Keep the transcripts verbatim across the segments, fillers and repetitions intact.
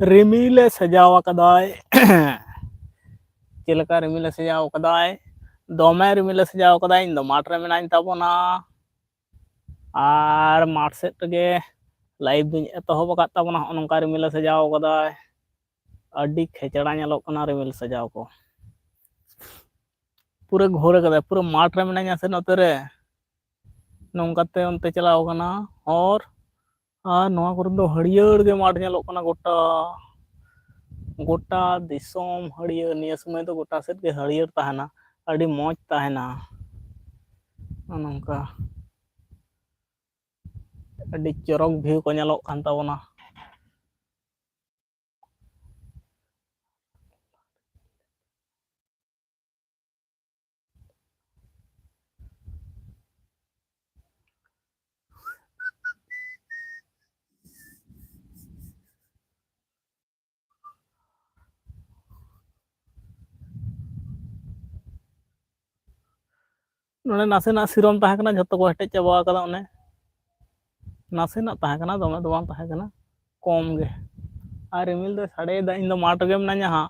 ᱨᱤᱢᱤᱞᱮ ᱥᱟᱡᱟᱣ ᱟᱠᱟᱫᱟᱭ᱾ ᱪᱮᱫ ᱞᱮᱠᱟ ᱨᱤᱢᱤᱞᱮ ᱥᱟᱡᱟᱣ ᱟᱠᱟᱫᱟᱭ? ᱫᱚᱢᱮ ᱨᱤᱢᱤᱞᱮ ᱥᱟᱡᱟᱣ ᱟᱠᱟᱫᱟᱭ᱾ ᱤᱧ ᱫᱚ ᱢᱟᱴᱷ ᱨᱮ ᱢᱮᱱᱟᱧ ᱛᱟᱵᱚᱱᱟ᱾ ᱟᱨ ᱢᱟᱴᱷ ᱥᱮᱫ ᱨᱮᱜᱮ ᱞᱟᱭᱤᱵᱷ ᱫᱩᱧ ᱮᱛᱚᱦᱚᱵ ᱟᱠᱟᱫ ᱛᱟᱵᱚᱱᱟ᱾ ᱦᱚᱸᱜᱼᱚ ᱱᱚᱝᱠᱟ ᱨᱤᱢᱤᱞᱮ ᱥᱟᱡᱟᱣ ᱟᱠᱟᱫᱟᱭ᱾ ᱟᱹᱰᱤ ᱠᱷᱮᱪᱲᱟ ᱧᱮᱞᱚᱜ ᱠᱟᱱᱟ ᱨᱤᱢᱤᱞ ᱥᱟᱡᱟᱣ ᱠᱚ᱾ ᱯᱩᱨᱟᱹ ᱜᱷᱳᱨ ᱟᱠᱟᱫᱟᱭ, ᱯᱩᱨᱟᱹ ᱢᱟᱴᱷ ᱨᱮ ᱢᱮᱱᱟᱧᱟ ᱥᱮ ᱱᱚᱛᱮ ᱨᱮ᱾ ᱱᱚᱝᱠᱟᱛᱮ ᱚᱱᱛᱮ ᱪᱟᱞᱟᱣ ᱠᱟᱱᱟ ᱦᱚᱨ᱾ ᱟᱨ ᱱᱚᱣᱟ ᱠᱚᱨᱮ ᱫᱚ ᱦᱟᱹᱨᱭᱟᱹᱲ ᱜᱮ ᱢᱟᱴᱷ ᱧᱮᱞᱚᱜ ᱠᱟᱱᱟ ᱜᱚᱴᱟ᱾ ᱜᱚᱴᱟ ᱫᱤᱥᱚᱢ ᱦᱟᱹᱨᱭᱟᱹᱲ᱾ ᱱᱤᱭᱟᱹ ᱥᱚᱢᱚᱭ ᱫᱚ ᱜᱚᱴᱟ ᱥᱮᱫ ᱜᱮ ᱦᱟᱹᱨᱭᱟᱹᱲ ᱛᱟᱦᱮᱱᱟ, ᱟᱹᱰᱤ ᱢᱚᱡᱽ ᱛᱟᱦᱮᱱᱟ᱾ ᱱᱚᱜᱼᱚ ᱱᱚᱝᱠᱟ ᱟᱹᱰᱤ ᱪᱚᱨᱚᱠ ᱵᱷᱤᱭᱩ ᱠᱚ ᱧᱮᱞᱚᱜ ᱠᱟᱱ ᱛᱟᱵᱚᱱᱟ᱾ ᱱᱚᱰᱮ ᱱᱟᱥᱮᱱᱟᱜ ᱥᱤᱨᱚᱢ ᱛᱟᱦᱮᱸ ᱠᱟᱱᱟ, ᱡᱷᱚᱛᱚ ᱠᱚ ᱦᱮᱴᱮᱡ ᱪᱟᱵᱟ ᱟᱠᱟᱫᱟ᱾ ᱚᱱᱮ ᱱᱟᱥᱮᱱᱟᱜ ᱛᱟᱦᱮᱸ ᱠᱟᱱᱟ, ᱫᱚᱢᱮ ᱫᱚ ᱵᱟᱝ ᱛᱟᱦᱮᱸ ᱠᱟᱱᱟ, ᱠᱚᱢ ᱜᱮ᱾ ᱟᱨ ᱨᱤᱢᱤᱞ ᱫᱚᱭ ᱥᱟᱰᱮᱭᱮᱫᱟ, ᱤᱧ ᱫᱚ ᱢᱟᱴᱷ ᱨᱮᱜᱮ ᱢᱮᱱᱟᱧᱟ ᱦᱟᱸᱜ᱾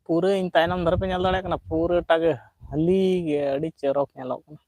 ᱯᱩᱨᱟᱹ ᱤᱧ ᱛᱟᱭᱱᱚᱢ ᱫᱷᱟᱨᱮ ᱯᱮ ᱧᱮᱞ ᱫᱟᱲᱮᱭᱟᱜ ᱠᱟᱱᱟ, ᱯᱩᱨᱟᱹᱴᱟ ᱜᱮ ᱦᱟᱹᱞᱤ ᱜᱮ ᱟᱹᱰᱤ ᱪᱚᱨᱚᱠ ᱧᱮᱞᱚᱜ ᱠᱟᱱᱟ᱾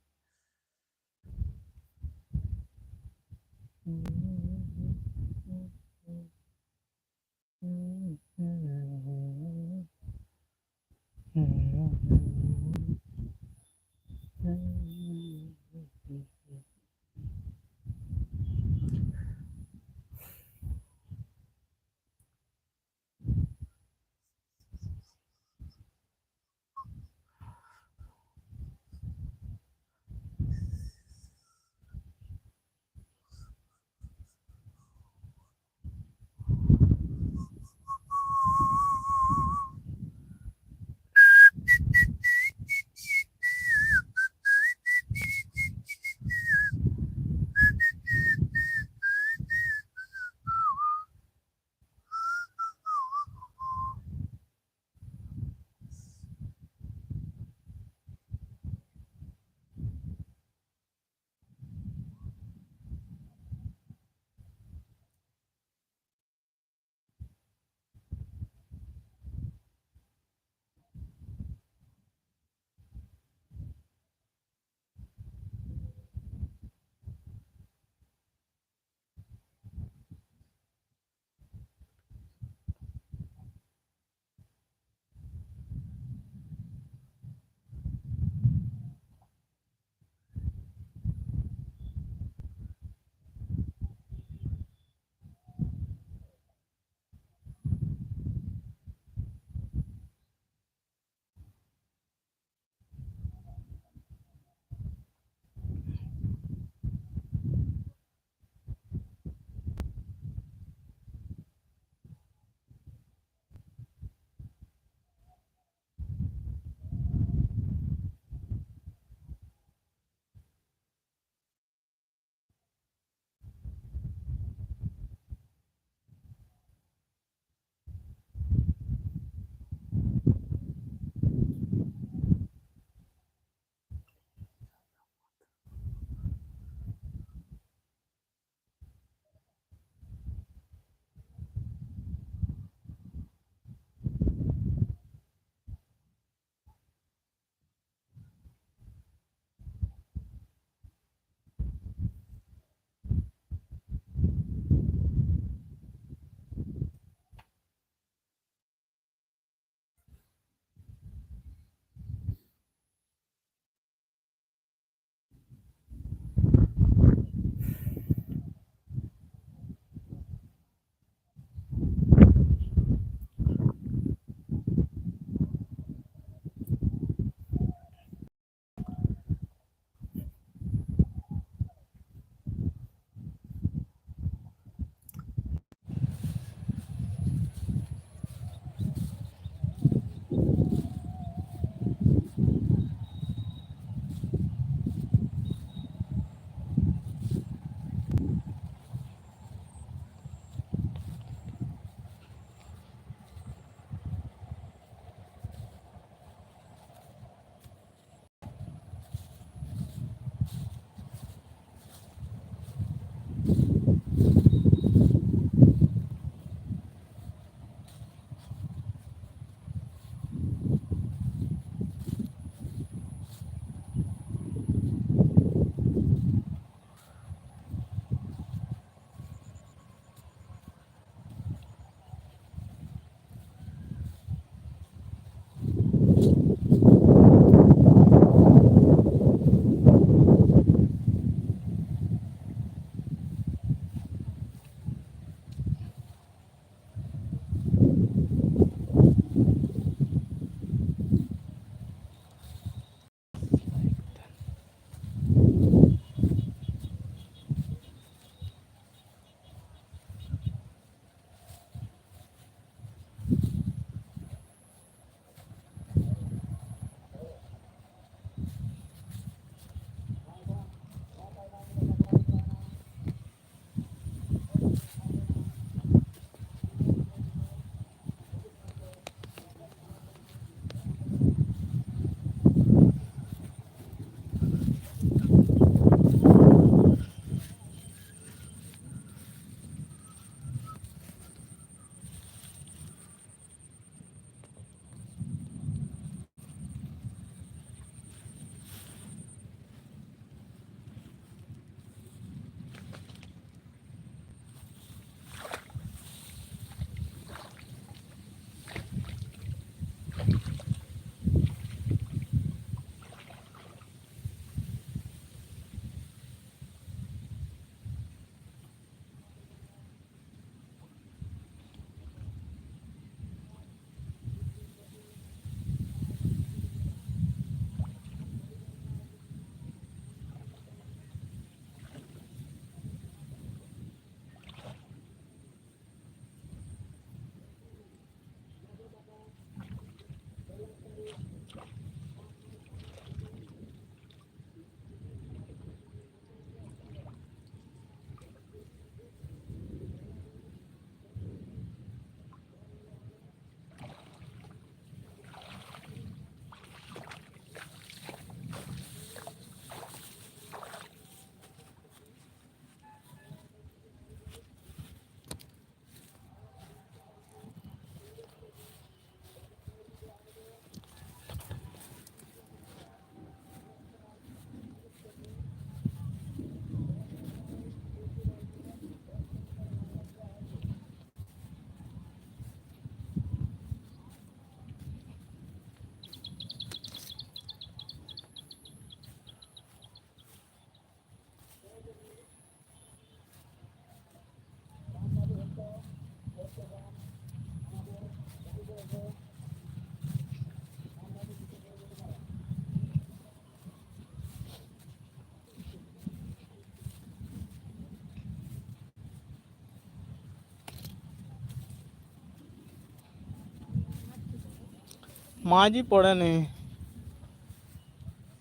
মাঝি পড়েনি।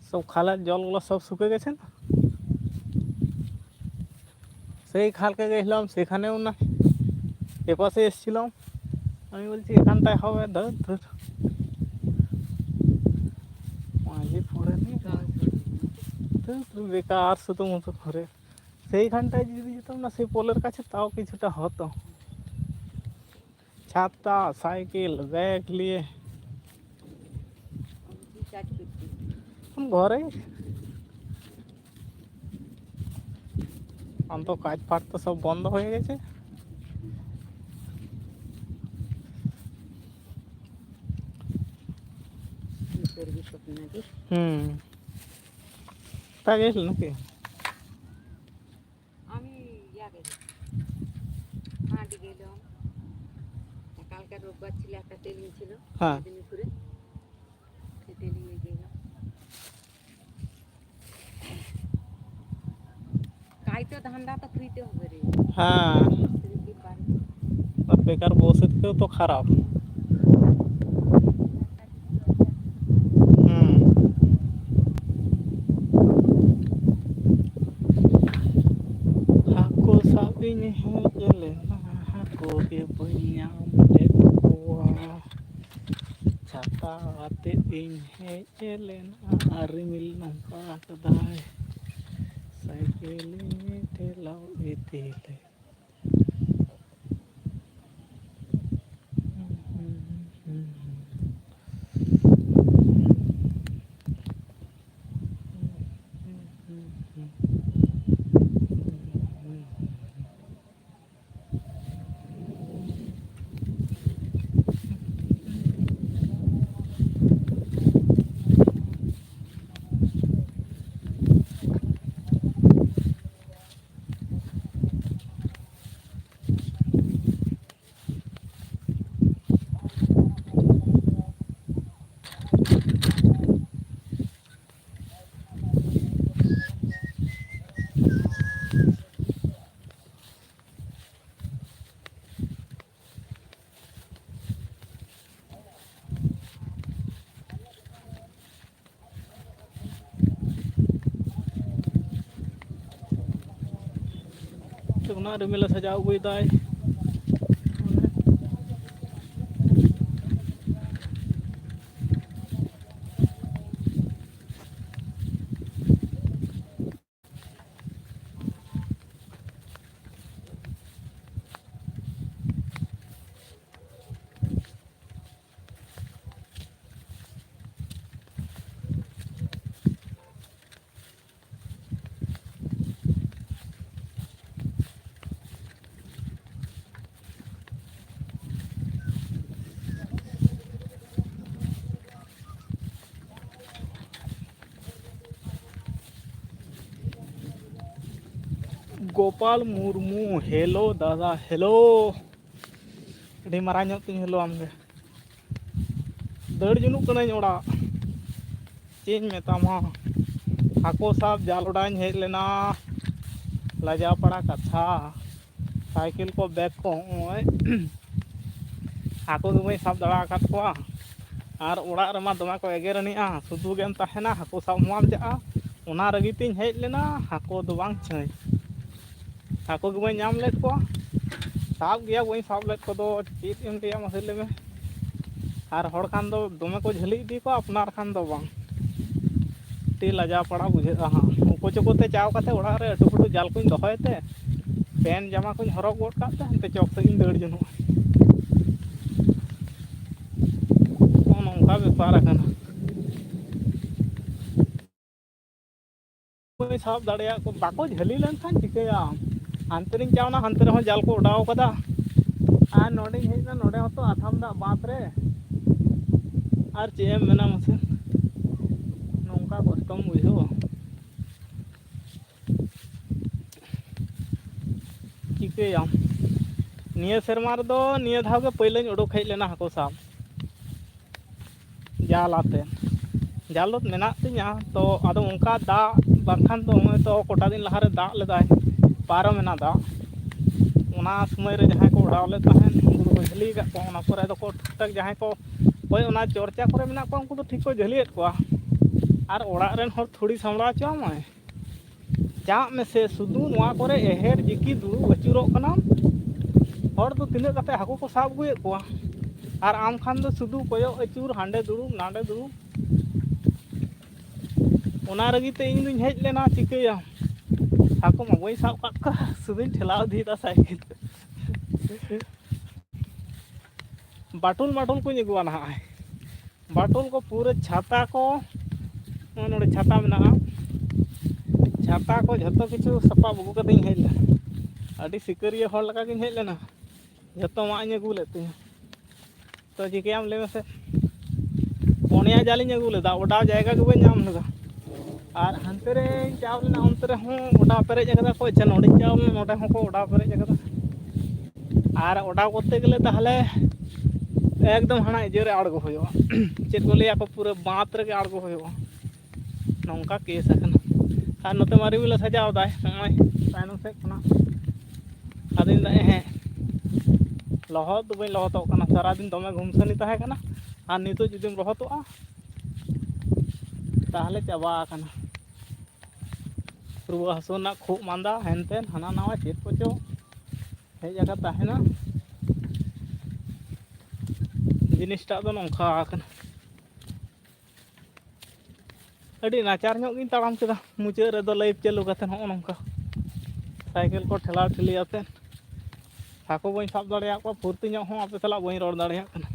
সব খালের জলগুলো সব শুকে গেছে না? সেই খালকে গেছিলাম, সেখানেও না, এপাশে এসছিলাম। আমি বলছি এখানটায় হবে, ধর ধর। মাঝি পড়েনি। ধুর, ধুর, বেকার শুধু মতো করে। সেইখানটায় যদি যেতাম না, সেই পোলের কাছে, তাও কিছুটা হতো। ছাতা, সাইকেল, ব্যাগ নিয়ে ঘরে। এখন তো কাজ ফাজ তো সব বন্ধ হয়ে গেছে। হুম। তা গেছিল নাকি? আমি ইয়া গেলাম, হাট গেলাম। কালকে রোববার ছিল, একটা ট্রেনিং ছিল। হ্যাঁ। মেদিনীপুরে। সেই ট্রেনিং এ গেলাম। কাই তো ধান্দা তো খুঁজতে হবে রে। হ্যাঁ। বেকার বসে থেকেও তো খারাপ। হুম। ᱦᱟᱹᱠᱩ ᱥᱟᱵ ᱤᱧ ᱦᱮᱡ ᱞᱮᱱᱟ, ᱦᱟᱹᱠᱩ ᱜᱮ ᱵᱟᱹᱧ ᱧᱟᱢ ᱞᱮᱫ ᱠᱚᱣᱟ᱾ ᱪᱷᱟᱛᱟ ᱟᱛᱮᱫ ᱤᱧ ᱦᱮᱡ ᱞᱮᱱᱟ, ᱟᱨ ᱨᱤᱢᱤᱞ ᱱᱚᱝᱠᱟ ᱠᱟᱫᱟᱭ, ᱥᱟᱭᱠᱮᱞ ᱤᱧ ᱴᱷᱮᱞᱟᱣ ᱤᱫᱤ ᱞᱮᱫ᱾ ᱨᱤᱢᱤᱞᱮ ᱥᱟᱡᱟᱣ ᱟᱹᱜᱩᱭᱮᱫᱟᱭ᱾ ᱜᱳᱯᱟᱞ ᱢᱩᱨᱢᱩ, hello ᱫᱟᱫᱟ, hello᱾ ᱟᱹᱰᱤ ᱢᱟᱨᱟᱝ ᱧᱚᱜ ᱛᱤᱧ hello ᱟᱢ ᱜᱮ᱾ ᱫᱟᱹᱲ ᱡᱩᱱᱩᱜ ᱠᱟᱹᱱᱟᱹᱧ ᱚᱲᱟᱜ᱾ ᱪᱮᱫ ᱤᱧ ᱢᱮᱛᱟᱢᱟ, ᱦᱟᱹᱠᱩ ᱥᱟᱵ ᱡᱟᱞ ᱚᱰᱟᱣ ᱤᱧ ᱦᱮᱡ ᱞᱮᱱᱟ᱾ ᱞᱟᱡᱟᱣ ᱯᱟᱲᱟ ᱠᱟᱛᱷᱟ, ᱥᱟᱭᱠᱮᱞ ᱠᱚ, ᱵᱮᱜᱽ ᱠᱚ, ᱦᱚᱸᱜᱼᱚᱭ ᱦᱟᱹᱠᱩ ᱜᱮ ᱵᱟᱹᱧ ᱥᱟᱵ ᱫᱟᱲᱮ ᱟᱠᱟᱫ ᱠᱚᱣᱟ᱾ ᱟᱨ ᱚᱲᱟᱜ ᱨᱮᱢᱟ ᱫᱚᱢᱮ ᱠᱚ ᱮᱜᱮᱨ ᱟᱹᱱᱤᱡᱼᱟ, ᱥᱩᱫᱷᱩ ᱜᱮᱢ ᱛᱟᱦᱮᱱᱟ, ᱦᱟᱹᱠᱩ ᱥᱟᱵ ᱦᱚᱸ ᱵᱟᱢ ᱪᱟᱜᱼᱟ᱾ ᱚᱱᱟ ᱨᱟᱹᱜᱤ ᱛᱤᱧ ᱦᱮᱡ ᱞᱮᱱᱟ, ᱦᱟᱹᱠᱩ ᱫᱚ ᱵᱟᱝ ᱪᱷᱟᱹᱭ᱾ ᱦᱟᱹᱠᱩ ᱜᱮ ᱵᱟᱹᱧ ᱧᱟᱢ ᱞᱮᱫ ᱠᱚᱣᱟ᱾ ᱥᱟᱵ ᱜᱮᱭᱟ, ᱵᱟᱹᱧ ᱥᱟᱵ ᱞᱮᱫ ᱠᱚᱫᱚ ᱪᱮᱫ ᱮᱢ ᱞᱟᱹᱭᱟ ᱢᱟᱥᱮ ᱞᱟᱹᱭ ᱢᱮ᱾ ᱟᱨ ᱦᱚᱲ ᱠᱷᱟᱱ ᱫᱚ ᱫᱚᱢᱮ ᱠᱚ ᱡᱷᱟᱹᱞᱤ ᱤᱫᱤ ᱠᱚᱣᱟ, ᱟᱯᱱᱟᱨ ᱠᱷᱟᱱ ᱫᱚ ᱵᱟᱝ᱾ ᱟᱹᱰᱤ ᱞᱟᱡᱟᱣ ᱯᱟᱲᱟ ᱵᱩᱡᱷᱟᱹᱜᱼᱟ ᱦᱟᱸᱜ᱾ ᱩᱠᱩ ᱪᱩᱠᱩ ᱛᱮ ᱪᱟᱣ ᱠᱟᱛᱮ ᱚᱲᱟᱜ ᱨᱮ ᱟᱹᱴᱩ ᱯᱟᱹᱴᱩ ᱡᱟᱞ ᱠᱚᱧ ᱫᱚᱦᱚᱭ ᱛᱮ, ᱯᱮᱱ ᱡᱟᱢᱟ ᱠᱚᱧ ᱦᱚᱨᱚᱜ ᱜᱚᱫ ᱠᱟᱜ ᱛᱮ ᱦᱟᱱᱛᱮ ᱪᱚᱠ ᱥᱮᱫ ᱤᱧ ᱫᱟᱹᱲ ᱡᱚᱱᱚᱜᱼᱟ᱾ ᱱᱚᱜᱼᱚ ᱱᱚᱝᱠᱟ ᱵᱮᱯᱟᱨ ᱟᱠᱟᱱᱟ᱾ ᱵᱟᱹᱧ ᱥᱟᱵ ᱫᱟᱲᱮᱭᱟᱜ ᱠᱚ, ᱵᱟᱠᱚ ᱡᱷᱟᱹᱞᱤ ᱞᱮᱱᱠᱷᱟᱱ ᱪᱤᱠᱟᱹᱭᱟᱢ? ᱦᱟᱱᱛᱮ ᱨᱤᱧ ᱪᱟᱣᱱᱟ, ᱦᱟᱱᱛᱮ ᱨᱮᱦᱚᱸ ᱡᱟᱞ ᱠᱚ ᱚᱰᱟᱣ ᱠᱟᱫᱟ, ᱟᱨ ᱱᱚᱰᱮᱧ ᱦᱮᱡ ᱮᱱᱟ, ᱱᱚᱰᱮ ᱦᱚᱸᱛᱚ ᱟᱛᱷᱟᱢ ᱫᱟᱜ ᱵᱟᱸᱫᱷ ᱨᱮ᱾ ᱟᱨ ᱪᱮᱫ ᱮᱢ ᱢᱮᱱᱟ ᱢᱟᱥᱮ, ᱱᱚᱝᱠᱟ ᱠᱚᱥᱴᱚᱢ ᱵᱩᱡᱷᱟᱹᱣᱟ᱾ ᱪᱤᱠᱟᱹᱭᱟᱢ? ᱱᱤᱭᱟᱹ ᱥᱮᱨᱢᱟ ᱨᱮᱫᱚ ᱱᱤᱭᱟᱹ ᱫᱷᱟᱣ ᱜᱮ ᱯᱟᱹᱭᱞᱟᱹᱧ ᱩᱰᱩᱠ ᱦᱮᱡ ᱞᱮᱱᱟ ᱦᱟᱹᱠᱩ ᱥᱟᱵ᱾ ᱡᱟᱞ ᱟᱛᱮ, ᱡᱟᱞ ᱫᱚ ᱢᱮᱱᱟᱜ ᱛᱤᱧᱟᱹ, ᱛᱚ ᱟᱫᱚ ᱚᱱᱠᱟ ᱫᱟᱜ ᱵᱟᱝᱠᱷᱟᱱ ᱫᱚ, ᱱᱚᱜᱼᱚᱭ ᱛᱚ ᱠᱚᱴᱟ ᱫᱤᱱ ᱞᱟᱦᱟᱨᱮ ᱫᱟᱜ ᱞᱮᱫᱟᱭ, ᱯᱟᱨᱚᱢᱮᱱᱟ ᱫᱟᱜ᱾ ᱚᱱᱟ ᱥᱚᱢᱚᱭ ᱨᱮ ᱡᱟᱦᱟᱸᱭ ᱠᱚ ᱚᱰᱟᱣ ᱞᱮᱫ ᱛᱟᱦᱮᱸᱫ, ᱩᱱᱠᱩ ᱫᱚᱠᱚ ᱡᱷᱟᱹᱞᱤ ᱟᱠᱟᱫ ᱠᱚᱣᱟ᱾ ᱚᱱᱟ ᱠᱚᱨᱮ ᱫᱚᱠᱚ ᱴᱷᱤᱠ ᱴᱷᱟᱠ ᱡᱟᱦᱟᱸᱭ ᱠᱚ, ᱦᱳᱭ, ᱚᱱᱟ ᱪᱚᱨᱪᱟ ᱠᱚᱨᱮ ᱢᱮᱱᱟᱜ ᱠᱚᱣᱟ, ᱩᱱᱠᱩ ᱫᱚ ᱴᱷᱤᱠ ᱠᱚ ᱡᱷᱟᱹᱞᱤᱭᱮᱫ ᱠᱚᱣᱟ᱾ ᱟᱨ ᱚᱲᱟᱜ ᱨᱮᱱ ᱦᱚᱲ ᱛᱷᱚᱲᱤ ᱥᱟᱢᱵᱲᱟᱣ ᱦᱚᱪᱚ ᱟᱢᱟᱭ᱾ ᱪᱟᱜ ᱢᱮᱥᱮ, ᱥᱩᱫᱷᱩ ᱱᱚᱣᱟ ᱠᱚᱨᱮ ᱮᱦᱮᱨ ᱡᱤᱠᱤ ᱫᱩᱲᱩᱵ ᱟᱹᱪᱩᱨᱚᱜ ᱠᱟᱱᱟᱢ᱾ ᱦᱚᱲ ᱫᱚ ᱛᱤᱱᱟᱹᱜ ᱠᱟᱛᱮ ᱦᱟᱹᱠᱩ ᱠᱚ ᱥᱟᱵ ᱟᱹᱜᱩᱭᱮᱫ ᱠᱚᱣᱟ, ᱟᱨ ᱟᱢ ᱠᱷᱟᱱ ᱫᱚ ᱥᱩᱫᱷᱩ ᱠᱚᱭᱚᱜ ᱟᱹᱪᱩᱨ, ᱦᱟᱸᱰᱮ ᱫᱩᱲᱩᱵ, ᱱᱟᱰᱮ ᱫᱩᱲᱩᱵ᱾ ᱚᱱᱟ ᱨᱟᱹᱜᱤ ᱛᱮ ᱤᱧ ᱫᱩᱧ ᱦᱮᱡ ᱞᱮᱱᱟ, ᱪᱤᱠᱟᱹᱭᱟᱢ? ᱦᱟᱹᱠᱩ ᱢᱟ ᱵᱟᱹᱧ ᱥᱟᱵ ᱠᱟᱜ ᱠᱚᱣᱟ, ᱥᱩᱫᱷᱩᱧ ᱴᱷᱮᱞᱟᱣ ᱤᱫᱤᱭᱮᱫᱟ ᱥᱟᱭᱠᱮᱞ᱾ ᱵᱟᱴᱩᱞ ᱢᱟᱴᱩᱞ ᱠᱚᱧ ᱟᱹᱜᱩᱣᱟ ᱱᱟᱦᱟᱜ᱾ ᱵᱟᱴᱩᱞ ᱠᱚ ᱯᱩᱨᱟᱹ ᱪᱷᱟᱛᱟ ᱠᱚ, ᱱᱚᱜᱼᱚᱭ ᱱᱚᱰᱮ ᱪᱷᱟᱛᱟ ᱢᱮᱱᱟᱜᱼᱟ, ᱪᱷᱟᱛᱟ ᱠᱚ ᱡᱷᱚᱛᱚ ᱠᱤᱪᱷᱩ ᱥᱟᱯᱟᱵ ᱟᱹᱜᱩ ᱠᱟᱛᱮᱧ ᱦᱮᱡ ᱞᱮᱱᱟ᱾ ᱟᱹᱰᱤ ᱥᱤᱠᱟᱹᱨᱤᱭᱟᱹ ᱦᱚᱲ ᱞᱮᱠᱟ ᱜᱤᱧ ᱦᱮᱡ ᱞᱮᱱᱟ, ᱡᱷᱚᱛᱚ ᱢᱟᱜ ᱤᱧ ᱟᱹᱜᱩ ᱞᱮᱫ ᱛᱤᱧᱟᱹ᱾ ᱛᱚ ᱪᱤᱠᱟᱹᱭᱟᱢ ᱞᱟᱹᱭ ᱢᱮᱥᱮ? ᱯᱚᱱᱭᱟ ᱡᱟᱞᱤᱧ ᱟᱹᱜᱩ ᱞᱮᱫᱟ, ᱚᱰᱟᱣ ᱡᱟᱭᱜᱟ ᱜᱮ ᱵᱟᱹᱧ ᱧᱟᱢ ᱞᱮᱫᱟ᱾ ᱟᱨ ᱦᱟᱱᱛᱮ ᱨᱮᱧ ᱪᱟᱣ ᱞᱮᱱᱟ, ᱚᱱᱛᱮ ᱨᱮᱦᱚᱸ ᱚᱰᱟᱣ ᱯᱮᱨᱮᱡ ᱟᱠᱟᱫᱟ ᱠᱚ᱾ ᱟᱪᱪᱷᱟ, ᱱᱚᱰᱮᱧ ᱪᱟᱣ ᱞᱮᱱᱟ, ᱱᱚᱰᱮ ᱦᱚᱸᱠᱚ ᱚᱰᱟᱣ ᱯᱮᱨᱮᱡ ᱟᱠᱟᱫᱟ᱾ ᱟᱨ ᱚᱰᱟᱣ ᱠᱚᱨᱛᱮ ᱜᱮᱞᱮ ᱛᱟᱦᱚᱞᱮ ᱮᱠᱫᱚᱢ ᱦᱟᱱᱟ ᱤᱭᱟᱹ ᱨᱮ ᱟᱬᱜᱚ ᱦᱩᱭᱩᱜᱼᱟ᱾ ᱪᱮᱫ ᱠᱚ ᱞᱟᱹᱭᱟ ᱠᱚ, ᱯᱩᱨᱟᱹ ᱵᱟᱸᱫᱽ ᱨᱮᱜᱮ ᱟᱬᱜᱚ ᱦᱩᱭᱩᱜᱼᱟ, ᱱᱚᱝᱠᱟ ᱠᱮᱥ ᱟᱠᱟᱱᱟ᱾ ᱟᱨ ᱱᱚᱛᱮ ᱢᱟ ᱨᱤᱢᱤᱞᱮ ᱥᱟᱡᱟᱣ ᱫᱟᱭ, ᱱᱚᱜᱼᱚᱭ ᱛᱟᱭᱱᱚᱢ ᱥᱮᱫ ᱠᱷᱚᱱᱟᱜ᱾ ᱟᱫᱚᱧ ᱞᱟᱹᱭᱫᱟ, ᱦᱮᱸ, ᱞᱚᱦᱚᱫ ᱫᱚ ᱵᱟᱹᱧ ᱞᱚᱦᱚᱫᱚᱜ ᱠᱟᱱᱟ, ᱥᱟᱨᱟᱫᱤᱱ ᱫᱚᱢᱮ ᱜᱩᱢᱥᱟᱱᱤ ᱛᱟᱦᱮᱸ ᱠᱟᱱᱟ᱾ ᱟᱨ ᱱᱤᱛᱚᱜ ᱡᱩᱫᱤᱢ ᱞᱚᱦᱚᱫᱚᱜᱼᱟ, ᱛᱟᱦᱚᱞᱮ ᱪᱟᱵᱟ ᱟᱠᱟᱱᱟ᱾ ᱨᱩᱣᱟᱹ ᱦᱟᱹᱥᱩ ᱨᱮᱱᱟᱜ ᱠᱷᱩᱜ ᱢᱟᱸᱫᱟ, ᱦᱮᱱᱛᱮᱱ ᱦᱟᱱᱟ ᱱᱟᱣᱟ ᱪᱮᱫ ᱠᱚᱪᱚ ᱦᱮᱡ ᱟᱠᱟ ᱛᱟᱦᱮᱱᱟ᱾ ᱡᱤᱱᱤᱥᱴᱟᱜ ᱫᱚ ᱱᱚᱝᱠᱟ ᱟᱠᱟᱱᱟ᱾ ᱟᱹᱰᱤ ᱱᱟᱪᱟᱨ ᱧᱚᱜ ᱜᱤᱧ ᱛᱟᱲᱟᱢ ᱠᱮᱫᱟ ᱢᱩᱪᱟᱹᱫ ᱨᱮᱫᱚ, ᱞᱟᱭᱤᱵᱷ ᱪᱟᱹᱞᱩ ᱠᱟᱛᱮ ᱱᱚᱜᱼᱚ ᱱᱚᱝᱠᱟ ᱥᱟᱭᱠᱮᱞ ᱠᱚ ᱴᱷᱮᱞᱟᱣ ᱴᱷᱤᱞᱤ ᱟᱛᱮ ᱦᱟᱹᱠᱩ ᱵᱟᱹᱧ ᱥᱟᱵ ᱫᱟᱲᱮᱭᱟᱜ ᱠᱚᱣᱟ᱾ ᱯᱷᱩᱨᱛᱤ ᱧᱚᱜ ᱦᱚᱸ ᱟᱯᱮ ᱥᱟᱞᱟᱜ ᱵᱟᱹᱧ ᱨᱚᱲ ᱫᱟᱲᱮᱭᱟᱜ ᱠᱟᱱᱟ᱾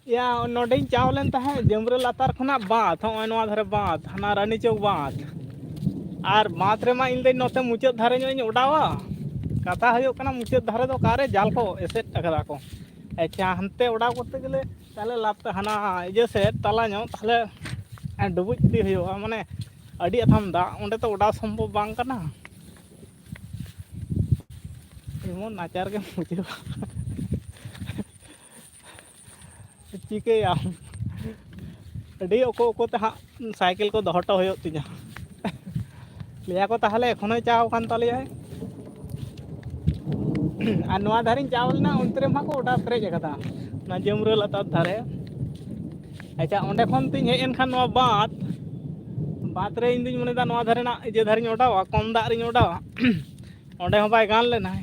ᱭᱟ, ᱱᱚᱰᱮᱧ ᱪᱟᱣ ᱞᱮᱱ ᱛᱟᱦᱮᱸᱫ, ᱡᱟᱹᱢᱨᱟᱹ ᱞᱟᱛᱟᱨ ᱠᱷᱚᱱᱟᱜ ᱵᱟᱸᱫᱷ, ᱦᱚᱸᱜᱼᱚᱭ ᱱᱚᱣᱟ ᱫᱷᱟᱨᱮ ᱵᱟᱸᱫᱷ, ᱦᱟᱱᱟ ᱨᱟᱱᱤ ᱪᱚᱠ ᱵᱟᱸᱫᱷ᱾ ᱟᱨ ᱵᱟᱸᱫᱷ ᱨᱮᱢᱟ ᱤᱧ ᱫᱚᱧ ᱱᱚᱛᱮ ᱢᱩᱪᱟᱹᱫ ᱫᱷᱟᱨᱮ ᱧᱚᱜ ᱤᱧ ᱚᱰᱟᱣᱟ᱾ ᱠᱟᱛᱷᱟ ᱦᱩᱭᱩᱜ ᱠᱟᱱᱟ, ᱢᱩᱪᱟᱹᱫ ᱫᱷᱟᱨᱮ ᱫᱚ ᱚᱠᱟᱨᱮ ᱡᱟᱞ ᱠᱚ ᱮᱥᱮᱫ ᱟᱠᱟᱫᱟ ᱠᱚ᱾ ᱟᱪᱪᱷᱟ, ᱦᱟᱱᱛᱮ ᱚᱰᱟᱣ ᱠᱚᱨᱛᱮ ᱜᱮᱞᱮ ᱛᱟᱦᱞᱮ ᱞᱟᱛ-, ᱦᱟᱱᱟ ᱤᱭᱟᱹ ᱥᱮᱫ ᱛᱟᱞᱟ ᱧᱚᱜ, ᱛᱟᱦᱞᱮ ᱰᱩᱵᱩᱡ ᱤᱫᱤ ᱦᱩᱭᱩᱜᱼᱟ, ᱢᱟᱱᱮ ᱟᱹᱰᱤ ᱟᱛᱷᱟᱢ ᱫᱟᱜ, ᱚᱸᱰᱮ ᱛᱚ ᱚᱰᱟᱣ ᱥᱚᱢᱵᱷᱚᱵ ᱵᱟᱝ ᱠᱟᱱᱟ᱾ ᱮᱢᱚᱱ ᱱᱟᱪᱟᱨ ᱜᱮᱢ ᱵᱩᱡᱷᱟᱹᱣᱟ᱾ ᱪᱤᱠᱟᱹᱭᱟᱢ? ᱟᱹᱰᱤ ᱚᱠᱚ ᱚᱠᱚ ᱛᱮ ᱦᱟᱸᱜ ᱥᱟᱭᱠᱮᱞ ᱠᱚ ᱫᱚᱦᱚ ᱦᱚᱴᱚ ᱦᱩᱭᱩᱜ ᱛᱤᱧᱟᱹ᱾ ᱞᱟᱹᱭᱟ ᱠᱚ ᱛᱟᱦᱚᱞᱮ ᱮᱠᱷᱚᱱᱚᱭ ᱪᱟᱣ ᱟᱠᱟᱱ ᱛᱟᱞᱮᱭᱟᱭ᱾ ᱟᱨ ᱱᱚᱣᱟ ᱫᱷᱟᱨᱮᱧ ᱪᱟᱣ ᱞᱮᱱᱟ, ᱚᱱᱛᱮ ᱨᱮᱢᱟ ᱠᱚ ᱚᱰᱟᱣ ᱯᱮᱨᱮᱡ ᱟᱠᱟᱫᱟ, ᱚᱱᱟ ᱡᱟᱹᱢᱨᱟᱹ ᱞᱟᱛᱟᱨ ᱫᱷᱟᱨᱮ᱾ ᱟᱪᱪᱷᱟ, ᱚᱸᱰᱮ ᱠᱷᱚᱱ ᱛᱤᱧ ᱦᱮᱡ ᱮᱱ ᱠᱷᱟᱱ ᱱᱚᱣᱟ ᱵᱟᱸᱫᱷ, ᱵᱟᱸᱫᱷ ᱨᱮ ᱤᱧ ᱫᱩᱧ ᱢᱚᱱᱮᱭᱮᱫᱟ ᱱᱚᱣᱟ ᱫᱷᱟᱨᱮ ᱱᱟᱜ ᱤᱭᱟᱹ ᱫᱷᱟᱨᱮᱧ ᱚᱰᱟᱣᱟ, ᱠᱚᱢ ᱫᱟᱜ ᱨᱤᱧ ᱚᱰᱟᱣᱟ᱾ ᱚᱸᱰᱮ ᱦᱚᱸ ᱵᱟᱭ ᱜᱟᱱ ᱞᱮᱱᱟᱭ᱾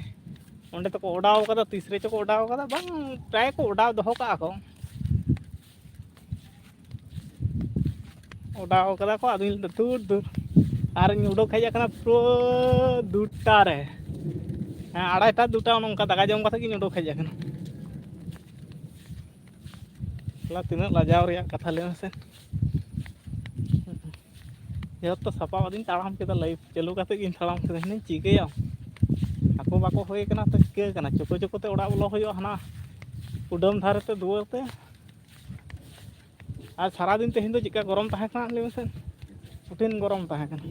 ᱚᱸᱰᱮ ᱛᱮᱠᱚ ᱚᱰᱟᱣ ᱠᱟᱫᱟ, ᱛᱤᱥ ᱨᱮᱪᱚ ᱠᱚ ᱚᱰᱟᱣ ᱠᱟᱫᱟ, ᱵᱟᱝ, ᱯᱨᱟᱭ ᱠᱚ ᱚᱰᱟᱣ ᱫᱚᱦᱚ ᱠᱟᱜᱼᱟ ᱠᱚ᱾ ᱚᱰᱟᱣ ᱠᱟᱫᱟ ᱠᱚ, ᱟᱫᱚᱧ ᱞᱟᱹᱭᱫᱟ, "ᱫᱩᱨ, ᱫᱩᱨ, ᱟᱨᱤᱧ ᱩᱰᱩᱠ ᱦᱮᱡ ᱟᱠᱟᱱᱟ ᱯᱩᱨᱟᱹ ᱫᱩᱴᱟ ᱨᱮ, ᱦᱮᱸ, ᱟᱲᱟᱭᱴᱟ, ᱫᱩᱴᱟ, ᱚᱱᱮ ᱚᱱᱠᱟ ᱫᱟᱠᱟ ᱡᱚᱢ ᱠᱟᱛᱮ ᱜᱤᱧ ᱩᱰᱩᱠ ᱦᱮᱡ ᱟᱠᱟᱱᱟ᱾" ᱥᱟᱞᱟ, ᱛᱤᱱᱟᱹᱜ ᱞᱟᱡᱟᱣ ᱨᱮᱭᱟᱜ ᱠᱟᱛᱷᱟ, ᱞᱟᱹᱭ ᱢᱮᱥᱮ᱾ ᱡᱚᱛᱚ ᱥᱟᱯᱟᱵ ᱟᱫᱚᱧ ᱛᱟᱲᱟᱢ ᱠᱮᱫᱟ, ᱞᱟᱭᱤᱴ ᱪᱟᱹᱞᱩ ᱠᱟᱛᱮ ᱜᱤᱧ ᱛᱟᱲᱟᱢ ᱠᱮᱫᱟ᱾ ᱦᱤᱱᱟᱹᱧ ᱪᱤᱠᱟᱹᱭᱟ? ᱟᱠᱚ ᱵᱟᱠᱚ ᱦᱩᱭ ᱠᱟᱱᱟ ᱛᱚ ᱪᱤᱠᱟᱹ ᱠᱟᱱᱟ? ᱪᱳᱠᱳ ᱪᱳᱠᱳ ᱛᱮ ᱚᱲᱟᱜ ᱵᱚᱞᱚ ᱦᱩᱭᱩᱜᱼᱟ, ᱦᱟᱱᱟ ᱠᱩᱰᱟᱹᱢ ᱫᱷᱟᱨᱮ ᱛᱮ ᱫᱩᱣᱟᱹᱨ ᱛᱮ᱾ ᱟᱨ ᱥᱟᱨᱟᱫᱤᱱ ᱛᱮᱦᱮᱧ ᱫᱚ ᱪᱮᱫᱠᱟ ᱜᱚᱨᱚᱢ ᱛᱟᱦᱮᱸ ᱠᱟᱱᱟ ᱞᱟᱹᱭ ᱢᱮᱥᱮ? ᱠᱚᱴᱷᱤᱱ ᱜᱚᱨᱚᱢ ᱛᱟᱦᱮᱸ ᱠᱟᱱᱟ᱾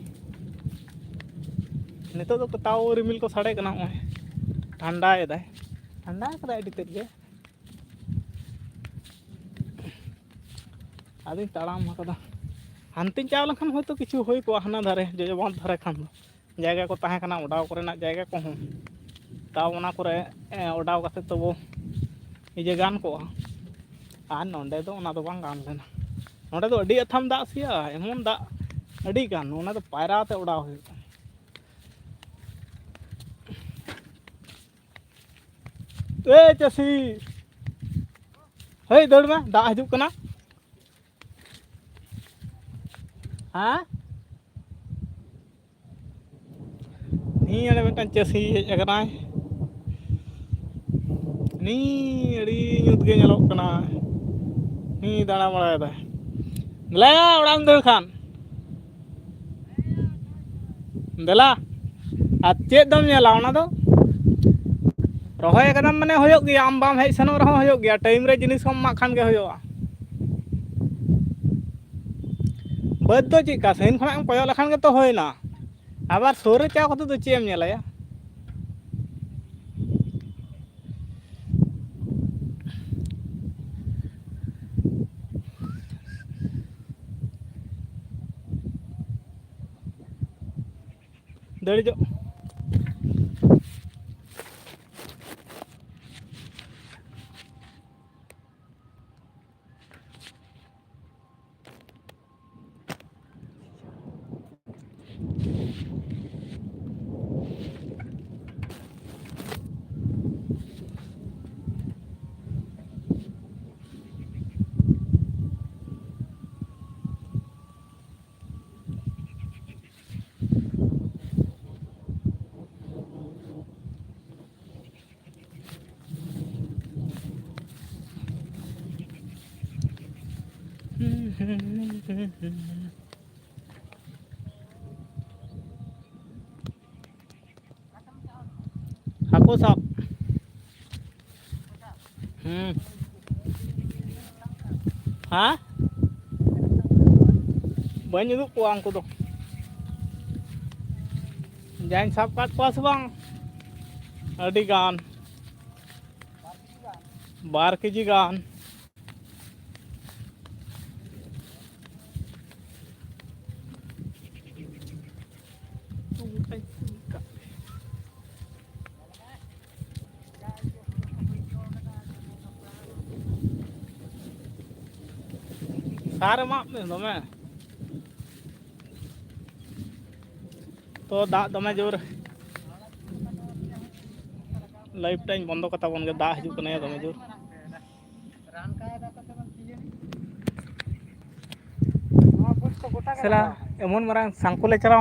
ᱱᱤᱛᱚᱜ ᱫᱚ ᱛᱟᱣ ᱨᱤᱢᱤᱞ ᱠᱚ ᱥᱟᱰᱮ ᱠᱟᱱᱟ, ᱱᱚᱜᱼᱚᱭ ᱴᱷᱟᱱᱰᱟᱭᱮᱫᱟᱭ, ᱴᱷᱟᱱᱰᱟ ᱠᱟᱫᱟᱭ ᱟᱹᱰᱤ ᱛᱮᱫ ᱜᱮ᱾ ᱟᱫᱚᱧ ᱛᱟᱲᱟᱢ ᱟᱠᱟᱫᱟ᱾ ᱦᱟᱱᱛᱮᱧ ᱪᱟᱣ ᱞᱮᱱᱠᱷᱟᱱ ᱦᱚᱭᱛᱳ ᱠᱤᱪᱷᱩ ᱦᱩᱭ ᱠᱚᱜᱼᱟ, ᱦᱟᱱᱟ ᱫᱷᱟᱨᱮ ᱡᱚᱡᱚ ᱵᱟᱸᱫᱷ ᱫᱷᱟᱨᱮ ᱠᱷᱟᱱ ᱫᱚ ᱡᱟᱭᱜᱟ ᱠᱚ ᱛᱟᱦᱮᱸ ᱠᱟᱱᱟ, ᱚᱰᱟᱣ ᱠᱚᱨᱮᱱᱟᱜ ᱡᱟᱭᱜᱟ ᱠᱚᱦᱚᱸ, ᱛᱟᱣ ᱚᱱᱟ ᱠᱚᱨᱮ, ᱮ, ᱚᱰᱟᱣ ᱠᱟᱛᱮ ᱛᱚᱵᱚ ᱤᱭᱟᱹ ᱜᱟᱱ ᱠᱚᱜᱼᱟ᱾ ᱟᱨ ᱱᱚᱸᱰᱮ ᱫᱚ ᱚᱱᱟ ᱫᱚ ᱵᱟᱝ ᱜᱟᱱ ᱞᱮᱱᱟ᱾ ᱱᱚᱸᱰᱮ ᱫᱚ ᱟᱹᱰᱤ ᱟᱛᱷᱟᱢ ᱫᱟᱜ ᱥᱮᱭᱟ, ᱮᱢᱚᱱ ᱫᱟᱜ ᱟᱹᱰᱤ ᱜᱟᱱ, ᱚᱱᱟ ᱫᱚ ᱯᱟᱭᱨᱟ ᱛᱮ ᱚᱰᱟᱣ ᱦᱩᱭᱩᱜᱼᱟ᱾ ᱮ ᱪᱟᱹᱥᱤ, ᱦᱮᱭ ᱫᱟᱹᱲ ᱢᱮ, ᱫᱟᱜ ᱦᱤᱡᱩᱜ ᱠᱟᱱᱟ᱾ ᱦᱮᱸ, ᱱᱤᱭᱟᱹ ᱚᱸᱰᱮ ᱢᱤᱫᱴᱟᱝ ᱪᱟᱹᱥᱤ ᱦᱮᱡ ᱟᱠᱟᱱᱟᱭ᱾ ᱱᱤᱭᱟᱹ ᱟᱹᱰᱤ ᱧᱩᱛ ᱜᱮ ᱧᱮᱞᱚᱜ ᱠᱟᱱᱟ᱾ ᱱᱤᱭᱟᱹ ᱫᱟᱬᱟ ᱵᱟᱲᱟᱭᱮᱫᱟᱭ᱾ ᱫᱮᱞᱟᱭᱟ, ᱚᱲᱟᱜ ᱮᱢ ᱫᱟᱹᱲ ᱠᱷᱟᱱ᱾ ᱫᱮᱞᱟ, ᱟᱨ ᱪᱮᱫ ᱫᱚᱢ ᱧᱮᱞᱟ? ᱚᱱᱟ ᱫᱚ ᱨᱚᱦᱚᱭ ᱟᱠᱟᱫᱟᱢ ᱢᱟᱱᱮ ᱦᱩᱭᱩᱜ ᱜᱮᱭᱟ, ᱟᱢ ᱵᱟᱢ ᱦᱮᱡ ᱥᱮᱱᱚᱜ ᱨᱮᱦᱚᱸ ᱦᱩᱭᱩᱜ ᱜᱮᱭᱟ, ᱴᱟᱭᱤᱢ ᱨᱮ ᱡᱤᱱᱤᱥ ᱠᱚᱢ ᱮᱢᱟᱜ ᱠᱷᱟᱱ ᱜᱮ ᱦᱩᱭᱩᱜᱼᱟ᱾ ᱵᱟᱹᱫᱽ ᱫᱚ ᱪᱮᱫᱠᱟ, ᱥᱟᱺᱜᱤᱧ ᱠᱷᱚᱱᱟᱜ ᱮᱢ ᱠᱚᱭᱚᱜ ᱞᱮᱠᱷᱟᱱ ᱜᱮᱛᱚ ᱦᱩᱭᱱᱟ, ᱟᱵᱟᱨ ᱥᱩᱨ ᱨᱮ ᱪᱟᱣ ᱠᱟᱛᱮ ᱫᱚ ᱪᱮᱫ ᱮᱢ ᱧᱮᱞᱟᱭᱟ? ᱫᱟᱹᱲ ᱦᱤᱡᱩᱜ᱾ ᱦᱟᱹᱠᱩ ᱥᱟᱵ᱾ ᱦᱩᱸ᱾ ᱦᱮᱸ? ᱵᱟᱹᱧ ᱩᱫᱩᱜ ᱠᱚᱣᱟ ᱩᱱᱠᱩ ᱫᱚ᱾ ᱡᱟᱧ ᱥᱟᱵ ᱠᱟᱫ ᱠᱚᱣᱟ ᱥᱮ ᱵᱟᱝ? ᱟᱹᱰᱤ ᱜᱟᱱ᱾ ᱵᱟᱨ ᱠᱮᱡᱤ ᱜᱟᱱ᱾ ᱥᱟᱨ ᱮᱢᱟᱜ ᱢᱮ ᱫᱚᱢᱮ᱾ ᱛᱚ, ᱫᱟᱜ ᱫᱚᱢᱮ ᱡᱳᱨ᱾ ᱞᱟᱭᱤᱵᱷ ᱴᱟᱭᱤᱢ ᱵᱚᱱᱫᱚ ᱠᱟᱛᱟ ᱵᱚᱱ ᱜᱮ, ᱫᱟᱜ ᱦᱤᱡᱩᱜ ᱠᱟᱱᱟ ᱫᱚᱢᱮ ᱡᱳᱨ᱾ ᱥᱟᱞᱟ, ᱮᱢᱚᱱ ᱢᱟᱨᱟᱝ ᱥᱟᱝᱠᱚᱞᱮ ᱪᱟᱞᱟᱣ